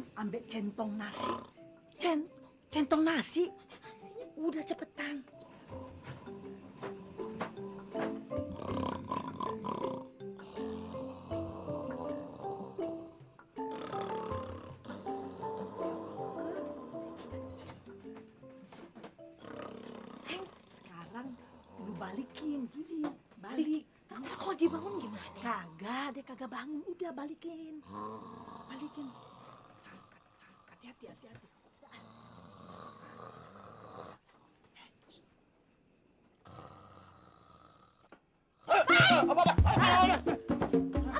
malam ambek centong nasi. Centong nasi. Udah cepetan. Sekarang lu balikin gini, balik. Ntar kalau dia bangun gimana? Kagak, dia kagak bangun. Udah balikin. Balikin. Hati-hati.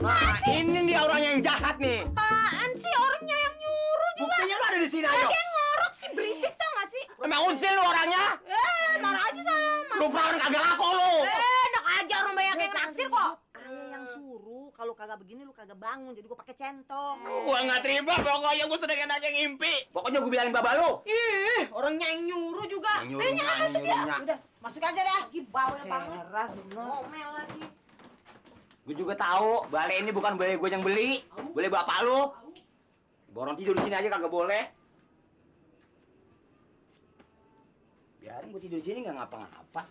Nah, ini dia orangnya yang jahat nih. Apaan sih orangnya yang nyuruh juga? Buktinya lu ada di sini, ayo. Kayak ngorok sih, berisik tau gak sih? Memang usil lu orangnya. Marah aja sana. Lu perawan kagak laku lu. Enak aja orang banyak yang naksir kok. Ayah yang suruh, kalau kagak begini lu kagak bangun, jadi gua pakai centong. Gua nggak terima, pokoknya gua sedang aja ngimpi. Pokoknya gua bilangin baba lu. Ih, orangnya yang nyuruh juga. Kayaknya masuk ya. Udah, masuk aja dah. Lagi bawel banget. Heran, bener. Ngomel lagi. Gua juga tahu, balai ini bukan balai gua yang beli, balai bapak lu. Borong tidur di sini aja kagak boleh. Biarin gua tidur di sini nggak ngapa-ngapa.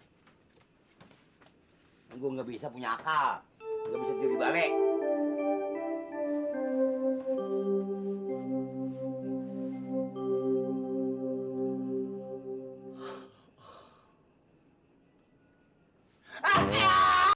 Gua nggak bisa punya akal, nggak bisa tidur di balai.